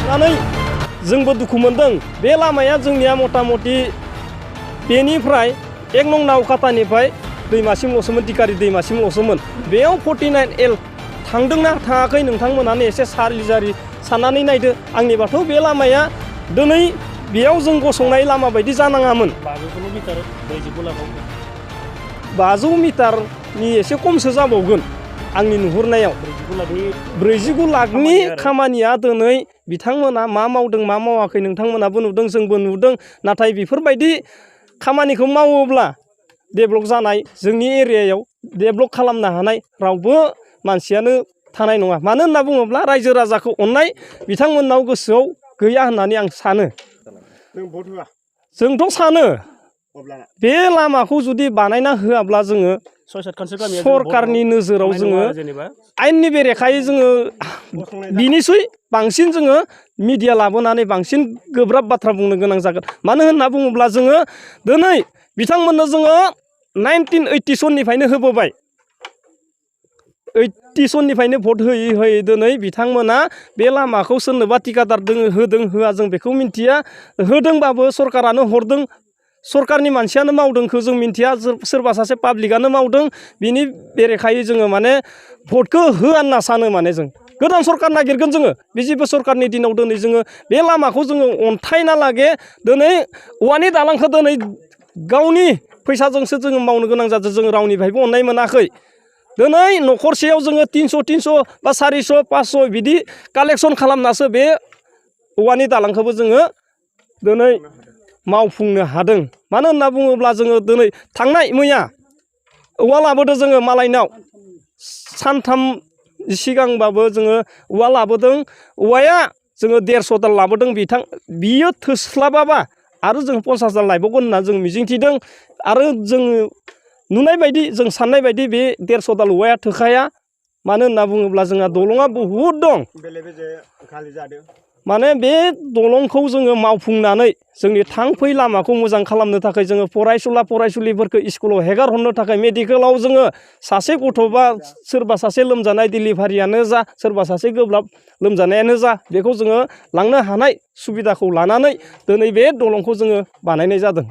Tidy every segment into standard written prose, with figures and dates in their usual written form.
नानै जोंबो दुखु मोनदों बे लामाया जोंनिया मथा मथि बेनिफ्राय 1 नं नावकाटानिफ्राय दैमासिमल'सोमोन दिकारि दैमासिमल'सोमोन बेयाव 49L थांदोंना थाङाखै नोंथांमोनानो एसे सारिजारि साननानै नायदो आंनिबाथ' बे लामाया दिनै बेयाव जों गसंनाय लामा बायदि जानाङामोन 500 मिटारनि एसे खमसो जाबावगोन आंनि नुहुरनायाव 49 लाखनि खामानिया दिनै बिथांमोना मा मावदों मा मावाखै नोंथांमोनाबो नुदों जोंबो नुदों नाथाय बेफोरबायदि खामानिखौ मावोब्ला डेभेलप जानाय जोंनि एरियायाव डेभेलप खालामनो हानाय रावबो मानसियानो थानाय नङा मानो होनना बुङोब्ला रायजो राजाखौ अननाय बिथांमोननाव गोसोआव गैया होननानै आं सानो जोंथ' सानो बे लामाखौ जुदि बानायना होआब्ला जोङो सरकारनि नोजोराव जोङो आयेननि बेरेखायै जोङो बिनिसै बांसिन जोङो मिडिया लाबोनानै बांसिन गोब्राब बाथ्रा बुंनो गोनां जागोन मानो होनना बुङोब्ला जोङो दिनै बिथांमोननो जोङो 1980 सननिफ्रायनो होबोबाय 80 सननिफ्रायनो भट होयै होयै दिनै बिथांमोना बे लामाखौ सोरनोबा थिकादार होदों होआ जों बेखौ मिन्थिया होदोंबाबो सरकारानो हरदों सरकारनि मानसियानो मावदोंखौ जों मिन्थिया सोरबा सासे पाब्लिकआनो मावदों बिनि बेरेखायै जोङो माने भटखौ होआ होनना सानो माने जों गोदान सरकार नागिरगोन जोङो बिजेपि सरकारनि दिनाव दिनै जोङो बे लामाखौ जोङो अन्थाइना लागे दिनै औवानि दालांखौ दिनै गावनि फैसाजोंसो जोङो मावनो गोनां जादों जों रावनिफ्रायबो अननाय मोनाखै दिनै न'खरसेयाव जोङो 300 बा 400 500 बिदि कालेक्सन खालामनासो बे औवानि दालांखौबो जोङो दिनै मावफुंनो हादों मानो होनना बुङोब्ला जोङो दिनै थांनाय मैया औवा लाबोदों जोङो मालायनाव सानथाम सिगांबाबो जोङो औवा लाबोदों औवाया जोङो 150 दाल लाबोदों बियो थोस्लाबाबा आरो जों 50 दाल लायबावगोन होनना जों मिजिंथिदों आरो जोङो नुनाय बायदि जों साननाय बायदि बे 150 दाल औवाया थोखाया मानो होनना बुङोब्ला जोंहा दलङा बहुद दं माने बे दलंखौ जोङो मावफुंनानै जोंनि थांफै लामाखौ मोजां खालामनो थाखाय जोङो फरायसुलिफोरखौ स्कुलाव हेगार हरनो थाखाय मेडिकेलाव जोङो सासे गथ' बा सोरबा सासे लोमजानाय डिलिभारियानो जा सोरबा सासे गोब्राब लोमजानायानो जा बेखौ जोङो लांनो हानाय सुबिदाखौ लानानै दिनै बे दलंखौ जोङो बानायनाय जादों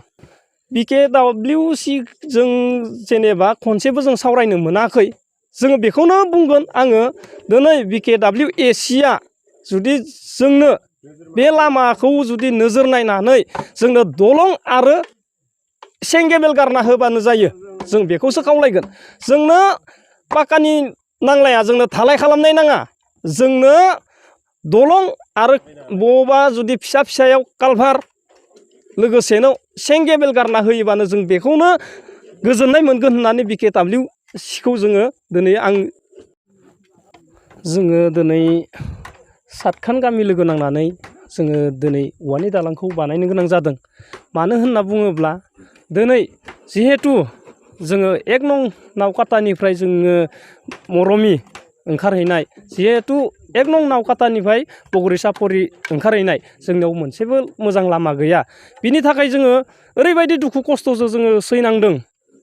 BKWC जों जेनेबा खनसेबो जों सावरायनो मोनाखै जोङो बेखौनो बुंगोन आङो दिनै BKWACआ जुदि जोंनो बे लामाखौ जुदि नोजोर नायनानै जोंनो दलं आरो सेंगेबेल गारना होबानो जायो जों बेखौसो खावलायगोन जोंनो पाकानि नांलाया जोंनो धालाय खालामनाय नाङा जोंनो दलं आरो बबेबा जुदि फिसायाव कालभार लोगोसेनो सेंगेबेल गारना होयोबानो जों बेखौनो गोजोननाय मोनगोन होननानै BKWCखौ जोङो दिनै 7खान गामि लोगो नांनानै जोङो दिनै औवानि दालांखौ बानायनो गोनां जादों मानो होनना बुङोब्ला दिनै जिहेथु जोङो 1 नं नावकाटानिफ्राय जोङो मरमि ओंखारहैनाय जिहेथु 1 नं नावकाटानिफ्राय बगरि सापरि ओंखारहैनाय जोंनियाव मोनसेबो मोजां लामा गैया बिनि थाखाय जोङो ओरैबायदि दुखु खस्थ'जों जोङो सैनांदों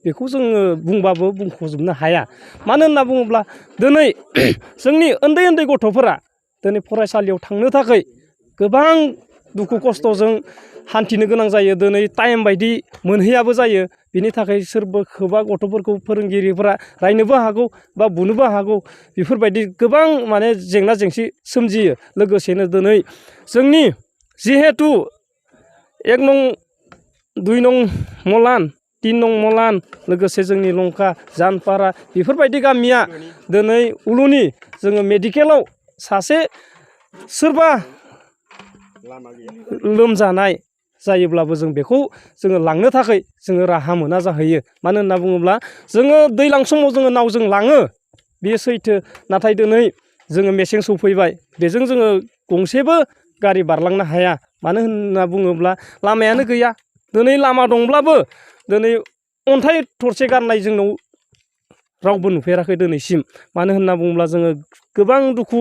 बेखौ जोङो बुंबाबो बुंख'जोबनो हाया मानो होनना बुङोब्ला दिनै जोंनि उन्दै गथ'फोरा दिनै फरायसालियाव थांनो थाखाय गोबां दुखु खस्थ'जों हान्थिनो गोनां जायो दिनै टाइम बायदि मोनहैयाबो जायो बिनि थाखाय सोरबा गथ'फोरखौ फोरोंगिरिफोरा रायनोबो हागौ बा बुनोबो हागौ बेफोरबायदि गोबां माने जेंना जेंसि सोमजियो लोगोसेनो दिनै जोंनि जिहेथु 1 नं 2 नं मलान 3 नं मलान लोगोसे जोंनि लंका जानपारा बेफोरबायदि गामिया दिनै उलुनि जोङो मेडिकेलाव सासे सोरबा लोमजानाय जायोब्लाबो जों बेखौ जोङो लांनो थाखाय जोङो राहा मोना जाहैयो मानो होनना बुङोब्ला जोङो दैज्लां समाव जोङो नावजों लाङो बेयो सैथो नाथाय दिनै जोङो मेसें सफैबाय बेजों जोङो गंसेबो गारि बारलांनो हाया मानो होनना बुङोब्ला लामायानो गैया दिनै लामा दंब्लाबो दिनै अन्थाइ थरसे गारनाय जोंनाव रावबो नुफेराखै दिनैसिम मानो होनना बुङोब्ला जोङो गोबां दुखु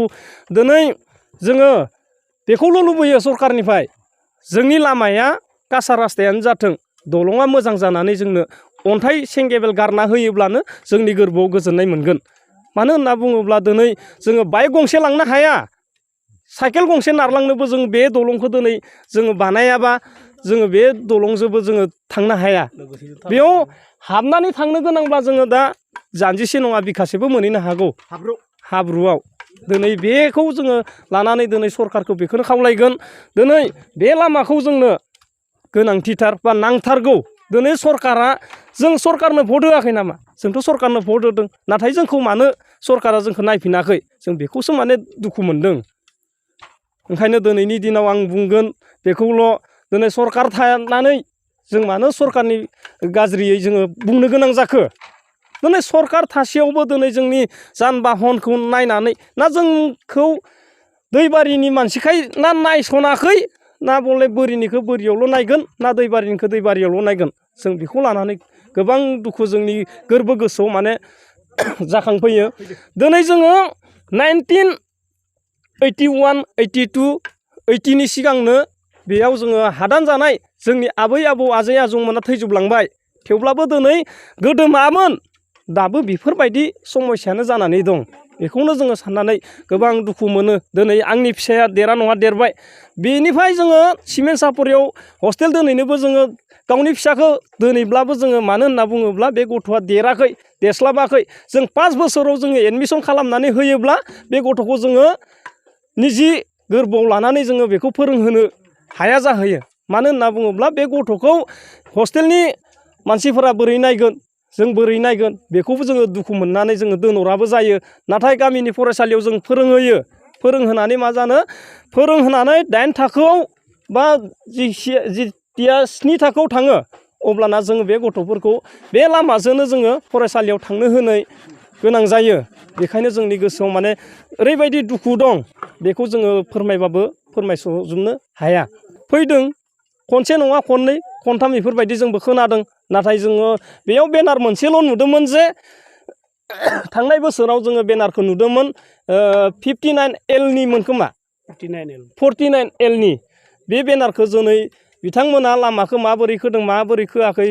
दिनै जोङो बेखौल' लुबैयो सरकारनिफ्राय जोंनि लामाया कासा रास्तायानो जाथों दलङा मोजां जानानै जोंनो अन्थाइ सेंगेबेल गारना होयोब्लानो जोंनि गोरबोआव गोजोननाय मोनगोन मानो होनना बुङोब्ला दिनै जोङो बाइक गंसे लांनो हाया साइकेल गंसे नारलांनोबो जों बे दलंखौ दिनै जोङो बानायाबा जोङो बे दलंजोंबो जोङो थांनो हाया। बेयाव हाबनानै थांनो गोनांब्ला जोङो दा जानजिसे नङा बिखासेबो मोनहैनो हागौ हाब्रुआव। दिनै बेखौ जोङो लानानै दिनै सरखारखौ बेखौनो खावलायगोन दिनै बे लामाखौ जोंनो गोनांथिथार बा नांथारगौ। दिनै सरकारा जों सरकारनो भट होआखै नामा? जोंथ' सरकारनो भट होदों, नाथाय जोंखौ मानो सरकारा जोंखौ नायफिनाखै? जों बेखौसो माने दुखु मोनदों। ओंखायनो दिनैनि दिनाव आं बुंगोन बेखौल', दिनै सरकार थानानै जों मानो सरकारनि गाज्रियै जोङो बुंनो गोनां जाखो? दिनै सरकार थासेयावबो दिनै जोंनि जान बाहनखौ नायनानै ना जोंखौ दैबारिनि मानसिखाय ना नायस'नाखै, ना बले बोरिनिखौ बोरियावल' नायगोन, ना दैबारिनिखौ दैबारियावल' नायगोन। जों बेखौ लानानै गोबां दुखु जोंनि गोरबो गोसोआव माने जाखांफैयो। दिनै जोङो 1981, 82, 80नि सिगांनो बेयाव जोङो हादान जानाय जोंनि आबै आबौ आजै आजौमोना थैजोबलांबाय। थेवब्लाबो दिनै गोदो मामोन दाबो बेफोरबायदि समस्यानो जानानै दं। बेखौनो जोङो साननानै गोबां दुखु मोनो। दिनै आंनि फिसाया देरा नङा देरबाय। बेनिफ्राय जोङो सिमेन्ट सापरियाव हस्टेल दोनहैनोबो जोङो गावनि फिसाखौ दोनैब्लाबो जोङो मानो होनना बुङोब्ला बे गथ'आ देराखै, देरस्लाबाखै। जों 5 बोसोराव जोङो एडमिसन खालामनानै होयोब्ला बे गथ'खौ जोङो निजि गोरबोआव लानानै जोङो बेखौ फोरोंहोनो हाया जाहैयो। मानो होनना बुङोब्ला बे गथ'खौ हस्टेलनि मानसिफोरा बोरै नायगोन, जों बोरै नायगोन, बेखौबो जोङो दुखु मोननानै जोङो दोनहराबो जायो। नाथाय गामिनि फरायसालियाव जों फोरोंहोयो। फोरोंहोनानै मा जानो, फोरोंहोनानै 8 थाखोआव बा जिथिया 7 थाखोआव थाङो अब्लाना जोङो बे गथ'फोरखौ बे लामाजोंनो जोङो फरायसालियाव थांनो होनो गोनां जायो। बेखायनो जोंनि गोसोआव माने ओरैबायदि दुखु दं, बेखौ जोङो फोरमायबाबो फोरमायस'जोबनो हाया। फैदों खनसे नङा खननै खनथाम बेफोरबायदि जोंबो खोनादों। नाथाय जोङो बेयाव बेनार मोनसेल' नुदोंमोन जे थांनाय बोसोराव जोङो बेनारखौ नुदोंमोन 59L खोमा 49L बे बेनारखौ दिनै बिथांमोना लामाखौ माबोरै खोदों माबोरै खोआखै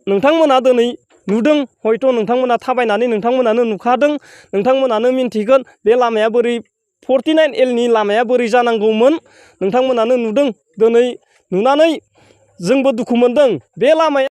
नोंथांमोना दिनै नुदों। हयथ' नोंथांमोना थाबायनानै नोंथांमोनानो नुखादों, नोंथांमोनानो मिन्थिगोन बे लामाया बोरै 49L लामाया बोरै जानांगौमोन नोंथांमोनानो नुदों। दिनै नुनानै जोंबो दुखु मोनदों। बे लामाया